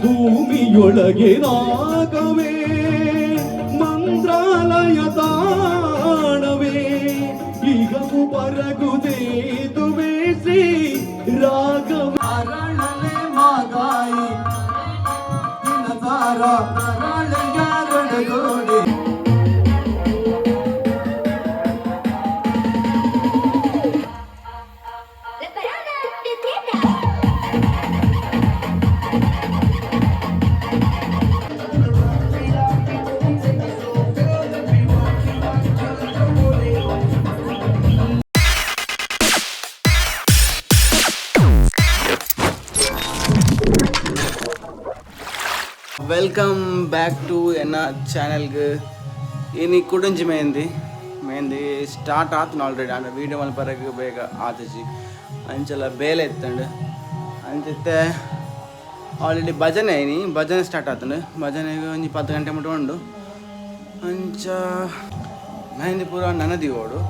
ಭೂಮಿಯೊಳಗೆ ನಾಗವೇ, ಮಂತ್ರಾಲಯ ತಾಣವೇ, ಇಹವು ಪರಗುದೇದುವೆ Shri Raghava. ಅರಳಲೆ ಮಾಗಾಯಿ ದಿನದಾರ ಅರಳೆಯಾರಡಗೋಡೆ. Welcome back to ಎನ್ನ ಚಾನೆಲ್ಗೆ. ಇನಿ ಕುಡಂಜಿ ಮೆಹಂದಿ ಮೆಹಂದಿ ಸ್ಟಾರ್ಟ್ ಆತನ ಆಲ್ರೆಡಿ. ಆಂಡ ವೀಡಿಯೋ ಮಲ್ಪರೆಗ್ ಬೇಗ ಆತಜಿ, ಅಂಚಲ ಬೇಲೆ ಇತ್ತಂಡು. ಅಂಚಿತ್ತೆ ಆಲ್ರೆಡಿ ಭಜನೆ, ಇನಿ ಭಜನೆ ಸ್ಟಾರ್ಟ್ ಆತಂಡು. ಭಜನೆಗೆ ಒಂಜಿ 10 ಗಂಟೆ ಮುಟ್ಟ ಉಂಡು. ಅಂಚ ಮೆಹಂದಿ ಪೂರ ನನದಿ ಓಡು.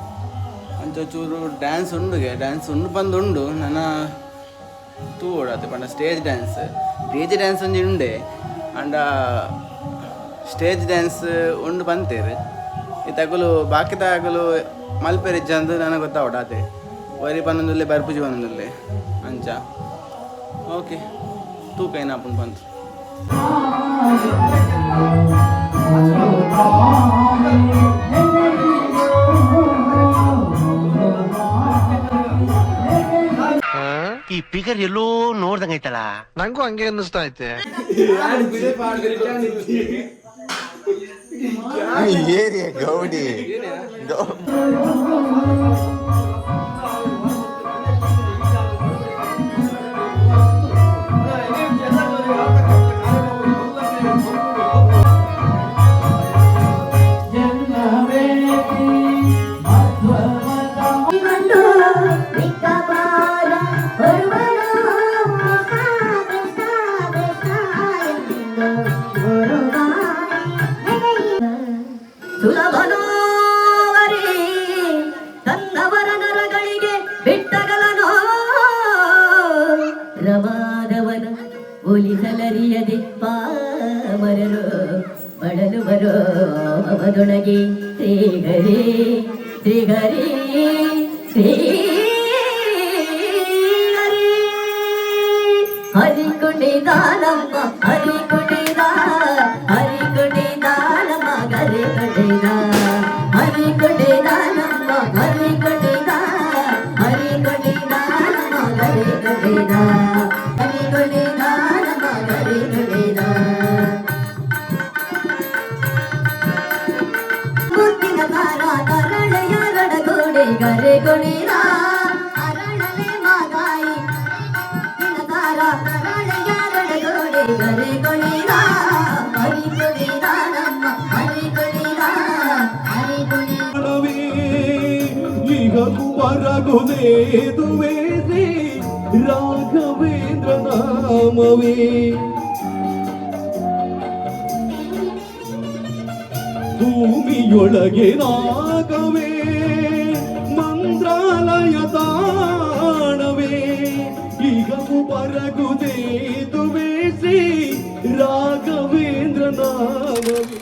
ಅಂಚ ಚೂರು ಡ್ಯಾನ್ಸ್ ಉಂಡುಗೆ, ಡ್ಯಾನ್ಸ್ ಉಂಡು ಬಂದು ಉಂಡು. ನನ ತೂವೊಡು ಅತ್ತೆ ಪಂಡ ಸ್ಟೇಜ್ ಡ್ಯಾನ್ಸ್, ಡಿಜೆ ಡ್ಯಾನ್ಸ್ ಒಂಜಿ ಉಂಡೆ. ಆಂಡ ಸ್ಟೇಜ್ ಡ್ಯಾನ್ಸ್ ಉಂಡು ಪಂತೇರು. ಈ ತಗುಲು ಬಾಕಿ ತಗುಲು ಮಲ್ಪೆರ್ ಇಜ್ಜಂದು ನನಗೆ ಗೊತ್ತಾವಡು ಆತೆ. ಒರಿ ಪನ್ನೊಂದುಲ್ಲೆ, ಬರ್ಪುಜಿ ಪನ್ನೊಂದುಲ್ಲೆ. ಅಂಚ ಓಕೆ, ತೂಕ ಏನಾಪುಂಡು ಪಂತು. ಈ ಫಿಗರ್ ಎಲ್ಲೋ ನೋಡ್ದಂಗೈತಲ್ಲ. ನಂಗೂ ಹಂಗೆ ಅನ್ನಿಸ್ತಾ ಐತೆ. ಏರಿಯಾ ಗೌಡಿ. ಸುಲಭನೋವರಿ ತನ್ನವರ ನರಗಳಿಗೆ ಬಿಟ್ಟಗಲನೋ, ರಮಾದವನ ಒಲಿಸಲರಿಯದೆ ಪಾಮರರು ಬಳಲುವರೋ ಅವದೊಳಗೆ. ಶ್ರೀಹರಿ ಶ್ರೀಹರಿ ಶ್ರೀ ಹರಿ. ಹರಿ ಕುಣಿದಾನಮ್ಮ, ಹರಿ ಕುಣಿದ, ಹರಿ ಕುಣಿದಾನಮ್ಮ, ಹರಿ ಕುಣಿದ, ಹರಿ ಕುಣಿದಾನಮ್ಮ, ಹರಿ ಕುಣಿದ, ಹರಿ ಕುಣಿದಾನಮ್ಮ, ಹರಿ ಕುಣಿದ, ಹರಿ ಕುಣಿದಾನಮ್ಮ, ಹರಿ ಕುಣಿದ. ಮುತ್ತಿನ ತಾರ ತರಳೆಯ ರಡಗೋಡೆ ಗರೆ ಕುಣಿದ, ಅರಳಲೆ ಮಾಗಾಯಿ ತಾರ ತರಳೆಯ ರಡಗೋಡೆ ಗರೆ ಕುಣಿದ, ಹರಿ ಕುಣಿದ ನಮ್ಮ ಹರಿ ಕುಣಿದ, ಹರಿ ಕುಣಿದ. ಇಹವು ಪರಗುದೇದುವೆ ಶ್ರೀ ರಾಘವೇಂದ್ರ ನಾಮವೇ. ಭೂಮಿಯೊಳಗೆ ನಾಗವೇ, ಮಂತ್ರಾಲಯ ತಾಣವೇ, ಇಹವು ಪರಗುದೇದುವೆ ಶ್ರೀ ರಾಘವೇಂದ್ರ ನಾಮವೇ.